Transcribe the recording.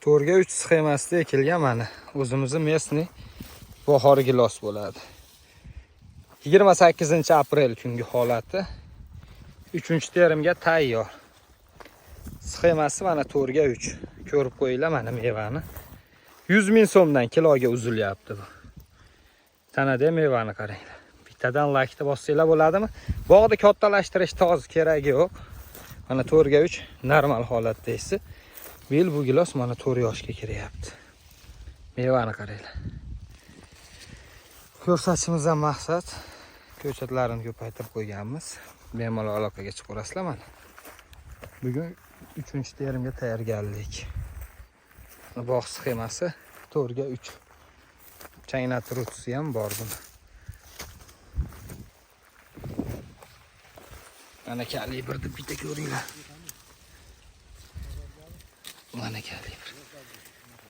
4 ga 3 sxemasida ekilgan, mana o'zimizni местный bahor gilos bo'ladi. 28 aprel kungi holati. 3 terimga tayyor. Sxemasi mana 4 ga 3. Ko'rib qo'yinglar mana mevani. 100 ming so'mdan kiloga uzilyapti bu. Tanada mevani qaranglar. Bittadan laykni bossanglar bo'ladimi? Bog'ni kattalashtirish toz keragi yo'q. Mana 4 ga 3 normal holatda esa. Bu yil bu gilos mana 4 yoshga kiryapti. Mevani qaranglar. Ko'rsatishimizdan maqsad ko'chatlarini ko'paytirib qo'yganmiz. Bemalol aloqaga chiqaverasizlar mana. Bugun 3 terimga tayyorgarlik. Bog' sxemasi 4 ga 3. Changlattiruvchisi ham bor buni. Mana kalibrni bitta ko'ringlar. Mana kalibr.